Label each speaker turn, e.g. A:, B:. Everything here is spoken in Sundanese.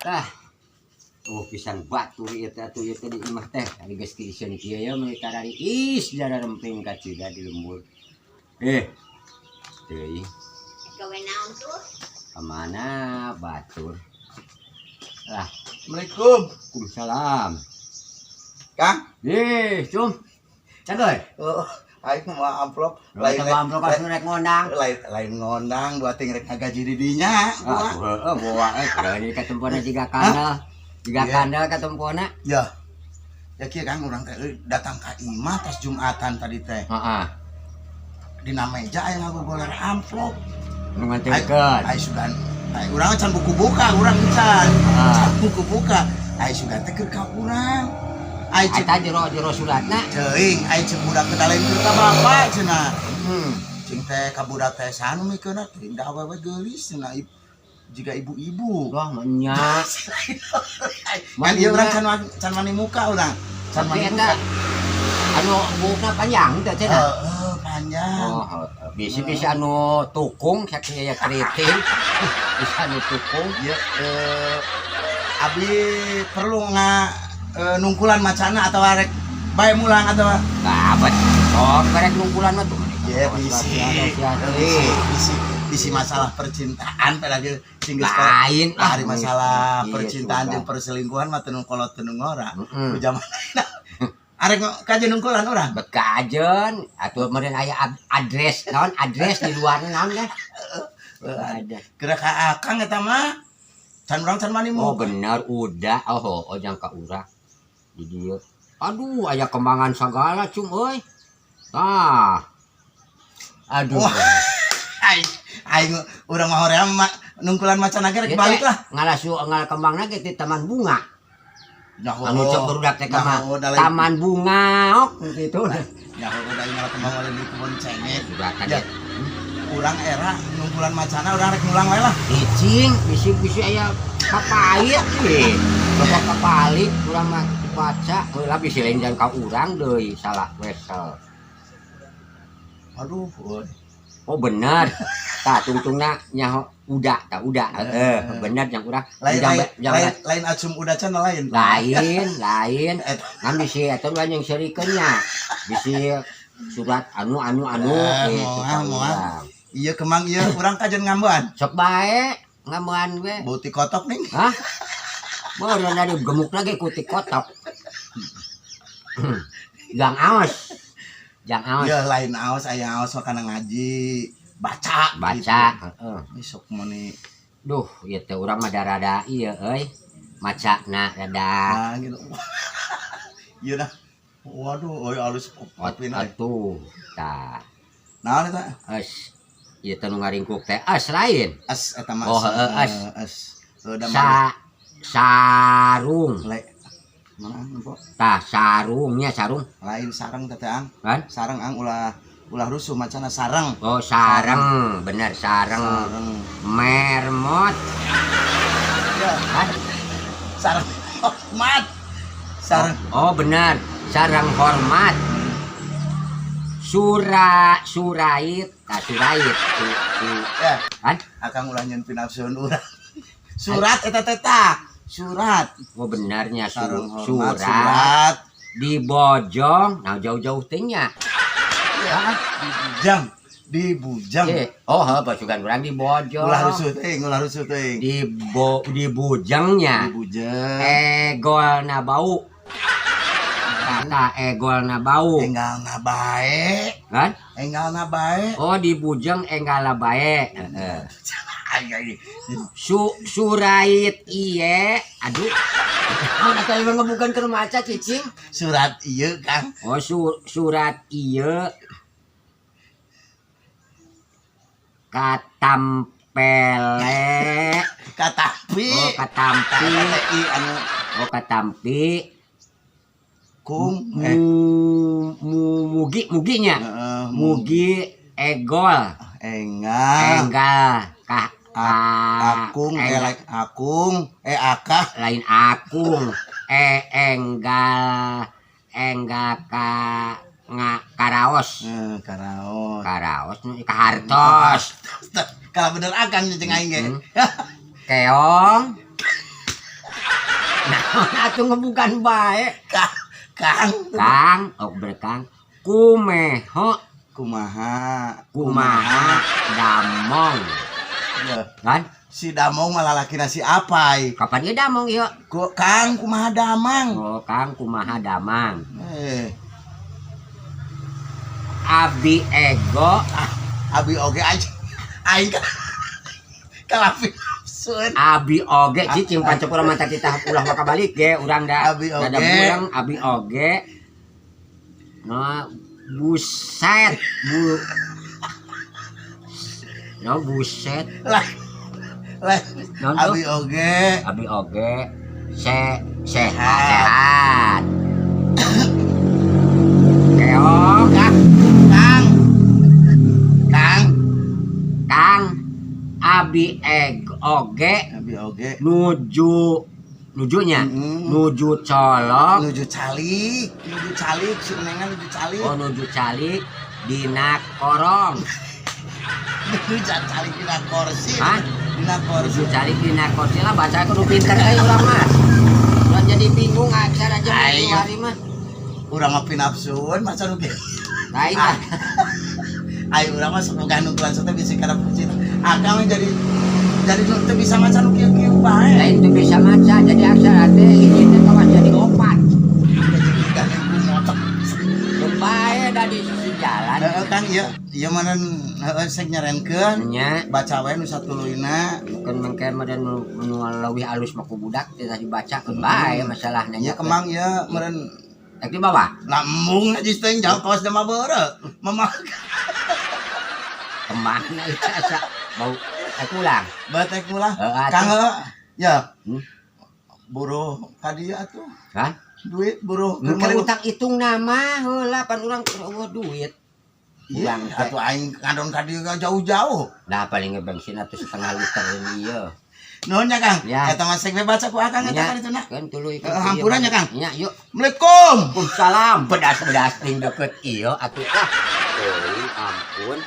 A: Ah. Oh, pisan batur ieu teh atuh ieu teh di imah teh. Ari geus kiiseun kieu ya meuli tarari is jararempeng kacida di lembur. Eh. Teuing
B: Gawe naon tuh?
A: Kamana batur? Lah,
C: Assalamualaikum.
A: Waalaikumsalam.
C: Kang.
A: Ih, cum. Cagoy.
C: Oh, aing mau amplop.
A: Lain amplop ka rek ngondang.
C: Lain lain ngondang dua ting rek ngagaji di dinya.
A: Ah, heeh, bawa eh ini katempona jiga kandel. Jiga
C: Iya.
A: kandel katempona.
C: Ya. Ya kieu, Kang, urang teh euy, datang ka imah tos Jumatan tadi teh.
A: Heeh.
C: Dina meja aya ngagogoler amplop.
A: Nu nganterkeun.
C: Ai sugan. Ai urang can buku buka, urang can.
A: Ah.
C: Can buku buka. Ai sugan teh keur ka urang. Ai cek
A: Eta jero jero suratna.
C: Teuing, ai cek budak teh lain keur ka bapak cenah. Cing teh ka budak teh sanu mikeunna teuing da awewe geulis cenah jiga ibu-ibu.
A: Wah, menya.
C: Kan ieu urang can wani muka urang. Can
A: Tapi
C: wani
A: eta
C: muka.
A: Anu buukna panjang teh cenah.
C: Heeh, panjang.
A: Oh, bisa bisa anu tukung sakieu ya keriting. Bisa anu tukung.
C: Ya, abi perlu nga nungkulan macana atau arek bae mulang atau
A: Kabet. Oh, karek nungkulan mah tuh.
C: Ya, bisi bisi bisi bisi masalah percintaan pada lagi sing geus
A: Lain ah.
C: Hari masalah
A: Iya,
C: percintaan
A: sudah.
C: jeung perselingkuhan mah teu kolot teu ngora.
A: Heeh.
C: Ku zaman ayeuna. Arek kajeun nungkulan urang.
A: Bet kajen atuh meureun aya adres naon, adres di luarna naon kan? Ada.
C: Geura ka akang eta mah. Can urang can wani
A: Oh
C: muka.
A: Bener udah, oh oh jang ka urang di dieu. Aduh, aya kembangan sagala, cum euy. Tah. Aduh.
C: Wah. Aing aing urang mah hoream mah nungkulan macan ge rek
A: Ieu
C: balik
A: teh
C: lah.
A: Ngalasu ngal kembangna ge ti taman bunga.
C: Nyaho.
A: Anu cek barudak teh ka mah
C: Nyaho, da lain-
A: taman bunga ok gitu.
C: Nyaho da ngala kembang oleh di kebon cengek.
A: Sudah kan.
C: Ya. Urang era nungkulan macana urang rek ngulang wae lah.
A: Cicing, bisi-bisi aya kapait ih. Bapak kapalik urang mah baca heula bisi lain jangan ka urang deui salah wesel.
C: Aduh, euy.
A: Oh bener. Tah tungtungna nyaho udah tah udah. Heeh, bener yang urang.
C: Lain
A: Jang-
C: lain
A: jang-
C: lain, lain acum udah can lain.
A: Lain, lain.
C: Eta.
A: Ngan bisi eta mah yang serikeun nya. Bisi surat anu anu anu
C: Eh,
A: gitu
C: moal,
A: ka
C: moal.
A: urang.
C: Iya kemang ieu urang kajen ngambean.
A: Sok bae ngambean we.
C: Bau kotok nih.
A: Hah? Baru dari gemuk lagi kutik kotok. Jang aos. Jang aos.
C: Ya lain aos, aya aos mah kana ngaji, baca
A: Baca, heeh.
C: gitu. Ih, sok meuni.
A: Duh, ieu teh urang mah rada ieu euy. Macana rada
C: Nah, gitu. Iya dah. Waduh, euy alus kopina.
A: Atuh. Tah.
C: Naon eta?
A: Es. Ieu teh nu ngaringkuk teh es lain.
C: Es eta mah.
A: Oh, heeh, es.
C: Es. Heuh da mah.
A: Sa sarung.
C: Le. Mana nempo?
A: Tah sarungnya sarung
C: Lain sareng teh ang.
A: Kan?
C: Sareng ang, ulah ulah rusuh macana sareng.
A: Oh, sareng, bener sareng.
C: Sareng.
A: Mermot.
C: Ya,
A: Hah?
C: Sareng hormat. Sareng.
A: Oh benar, sarang hormat. Sura surait, nah surait, su, su,
C: Ya,
A: kan?
C: Akang ulah nyeun pinafsun urang. Surat eta teh tah. Surat.
A: Oh benarnya su,
C: Sareng hormat
A: surat,
C: surat.
A: Dibojong, nah jauh-jauh teh nya.
C: Ya, dibujang. Dibujang.
A: Eh, oh heuh pasukan urang dibojong.
C: Ulah rusuh teuing, ulah rusuh teuing.
A: Dibo dibujangnya.
C: Dibujang.
A: Egolna bau. Kata egolna bau.
C: Enggalna bae.
A: Kan?
C: Enggalna bae.
A: Oh dibujeng enggala bae. Heeh.
C: Ay, ay.
A: Su surait iye, aduh. Oh, atuh emang ngebukan ke maca cicing.
C: Surat ieu, Kang.
A: Oh, su surat ieu katampele.
C: Katampi.
A: Oh, katampi.
C: Kata anu
A: Oh, katampi.
C: Kung eh
A: Mu, mu, mugi muginya.
C: Heeh,
A: Mugi egol.
C: Enggal.
A: Enggal kah ka,
C: Akung eh
A: enggal.
C: Lain akung eh akah.
A: Lain akung eh enggal enggal ka nga karaos.
C: Eh, karaos.
A: Karaos nu kahartos.
C: Kalau bener akang jeung aing ge.
A: Keong. Naon atuh ngebukan bae.
C: Kang, Kang.
A: Kang, ok berkang. Kumeho.
C: Kumaha?
A: Kumaha damong.
C: Ya.
A: Kan?
C: Si Damong malah laki si Apai.
A: Kapan ieu damong ieu?
C: Ku, Kang, kumaha damang?
A: Oh, Kang, kumaha damang.
C: Eh,
A: Abi ego.
C: Ah, abi oge aja. Aing kalapi nafsueun.
A: Abi oge cicing pancapura mata kita ulah maka balik ge urang da.
C: Abi
A: Da
C: oge.
A: burang abi oge. Nah, buset bu. No buset.
C: Lah. Lah.
A: Non tuh?
C: Abi oge.
A: Abi oge se sehat
C: Sehat.
A: Sehat. Keong.
C: Kang, Kang. Kang.
A: Kang, abi eg oge
C: Abi oge
A: nuju nujunya nuju colok.
C: Nuju calik, nuju calik, si Nengan nuju calik.
A: Oh, nuju calik dina korong.
C: Nuju calik dina kursi.
A: Hah?
C: Dina kursi.
A: Nuju calik dina kursi lah, baca kudu pinter euy urang mah. Urang jadi bingung aksara jeung
C: Ayo.
A: hari mah.
C: Urang mah pinapsun masa nu kieu.
A: Lain ah.
C: Ayo urang mah sok boga nungguan teh bisi kana pucit. Akang mah jadi nu teu bisa maca nu kieu-kieu bae.
A: Lain teu bisa maca, jadi aksara teh hiji teh kawas jadi opat.
C: Jadi motor.
A: Bae da di sisi jalan.
C: Heeh Kang, ieu ieu mah heeh sek nyarenkeun.
A: Nya.
C: Baca we nu satuluyna.
A: Bukan mengke mah dan nu nu leuwih alus mah ku budak teh dibaca keun bae masalahna.
C: Nya kemang ieu meureun.
A: Rek di bawah.
C: Lambung najis teh jauh kawas mah beureuh. Mama.
A: Kemana itu asa bau rek ulang.
C: Batek ulah.
A: Heeh, atuh.
C: Kang heuh. Ya.
A: Hmm?
C: Buruh ka dieu atuh.
A: Hah?
C: Duit buruh.
A: Mun utang hitung nama heula pan urang eueuh duit.
C: Iya,
A: Urang teh.
C: atuh aing ngadon ka dieu jauh-jauh.
A: Nah, paling nge bensin atuh setengah liter ieu.
C: Nuhun nya Kang.
A: Ya.
C: Eta mah sek we baca ku Akang eta
A: Nya.
C: ka dituna.
A: Kan tuluy.
C: Eh, hampura nya, Kang.
A: Nya, yuk.
C: Assalamualaikum.
A: Waalaikumsalam. Pedas-pedas ting deket ieu atuh ah. Euy, ampun.